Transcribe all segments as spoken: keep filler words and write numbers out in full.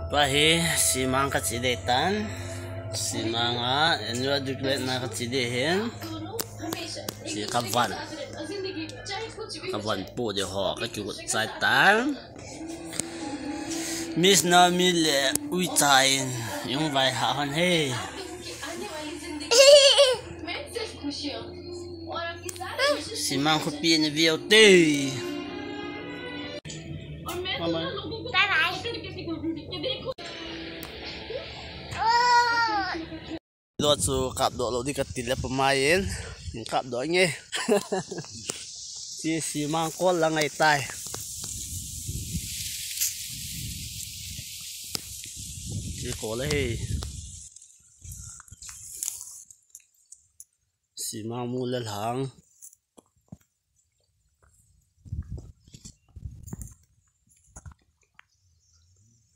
Tua hi simang kache ding tan. Simang a annual declare na kache ding hin. Chi kavan. Kavan po ding ho kakigot chai tan. Miss Naomi le Uicha in jong vaihah hon e. Simang khopi na veu te. Lo chu kapdoh lou ding kati le pamai in. Kapdoh nge. Chi simang kol la ngai tai. Chi kol la hi. Simang mu le lhang.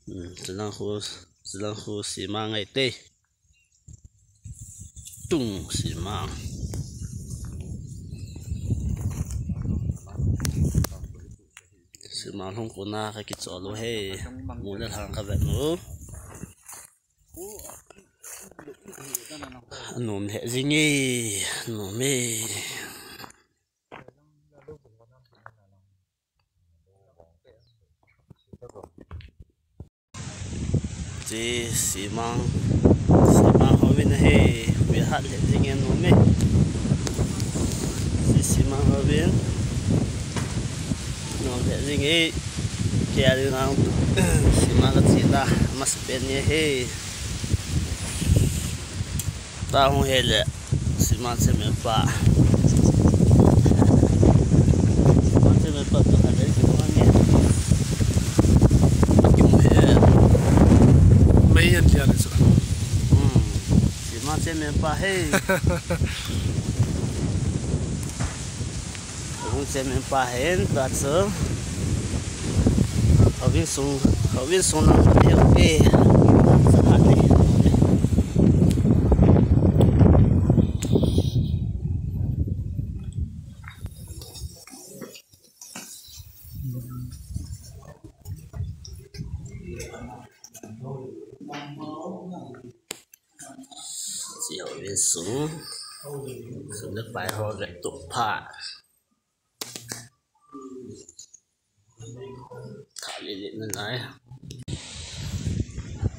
Hmm, chilang khu, chilang khu simang ngai te. Tung simang. Simang lhung kona kakichol u e. Mu le lhang kavet u. Anom he jing e, anom e. Chi simang, simang hou vin ahi, vei hat le jing e, anom e. Chi simang hou vin, anom le jing e. Kei a ding a simang kache na, masapen ni ahi. Tua hung he le, simang chemen pa. Simang chemen pa tu khat le simang nge. Kimu he. Mei an tia le sa. Hmm. Simang chemen pa he. Hung chemen pa hin tua chu. Houin sung, houin sung lang te, okay. Sa khat ni. Chi houin sung. Sung le pai ho le tup pha. Tha lele na nai.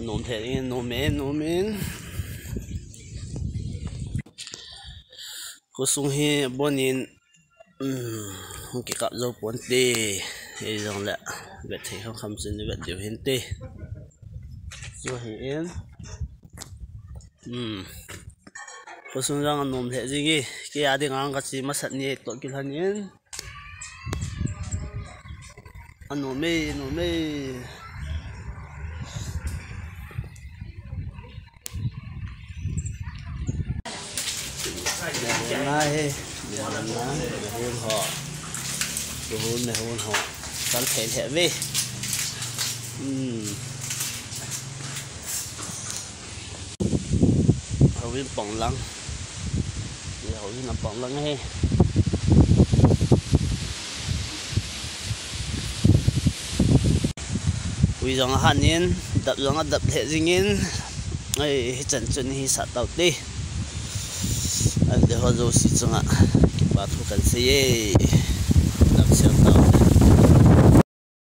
Nom the in, nom in, nom in. Khosung hi bon in, um, hung kikap jou ponte. Hijongle vet thei kham kham chun vet diu hinte. Chu hi in. Hmm. Khosung jong anom lheh jing e. Kei a ding a kache masat ni toh kilhon in. Anom e, anom e. Anom e. Mehun ho. Mehun, mehun ho. Kal thei thei ve. Hmm. Houin pang lang. Houin a pang lang he. Hui jong ahan in, dap jong adap lheh jing in. Ai, hichan chun hi sah tau te. Adeh ho jouse chunga kipa thu kan sei e.